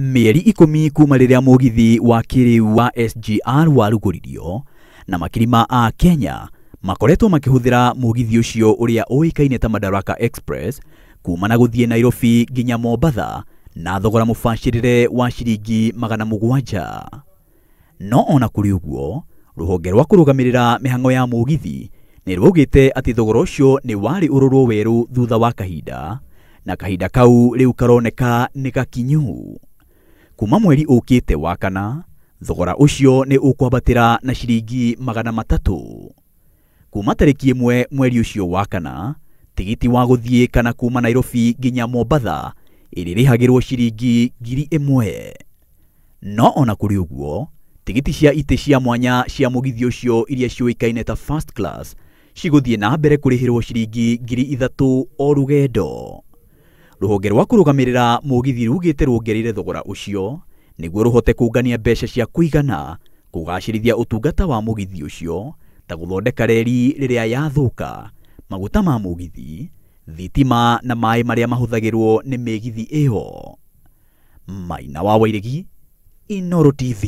Mĩeri 10 kuma rĩrĩa mũgithi wa kĩrĩu wa SGR warugũririo, na makiri ma Akenya makoretwo makĩhũthĩra mũgithi ũcio ũrĩa ũĩkaine ta Madaraka Express kuma na gũthiĩ Nairobi nginya Mombatha na thogora mũbacĩrĩre wa ciringi 700. No ona kũrĩ ũguo, rũhonge rwa kũrũgamĩrĩra mĩhang'o ya mũgithi nĩ rwaugĩte atĩ thogora ũcio nĩ warĩ ũrorwo werũ thutha wa kahinda, na kahinda kau rĩu karoneka nĩ gakinyu. Kuma mweri ũkĩte wa kana, thogora ũcio nĩ ũkwambatĩra na ciringi 300. Kuma tarĩki 1 mweri ũcio wa kana, tigiti wa gũthiĩ kana kuma Nairobi nginya Mombatha ĩrĩrĩhagĩrwo ciringi 1000. No ona kũrĩ ũguo, tigiti cia itĩ cia mwanya cia mũgithi ũcio iria ciũĩkaine ta first class cigũthiĩ na mbere kũrĩhĩrwo ciringi 3000 o rũgendo. Rũhonge rwa kũrũgamĩrĩra mũgithi rugĩte ruongereire thogora ũcio nĩguo rũhote kũngania mbeca cia kũigana kũgacĩrithia ũtungata wa mũgithi ũcio ta gũthondeka reri rĩrĩa yathũka, maguta ma mũgithi, thitima na maĩ marĩa mahũthagĩrwo nĩ mĩgithi ĩyo. Maina wa Wairegi, Inooro TV.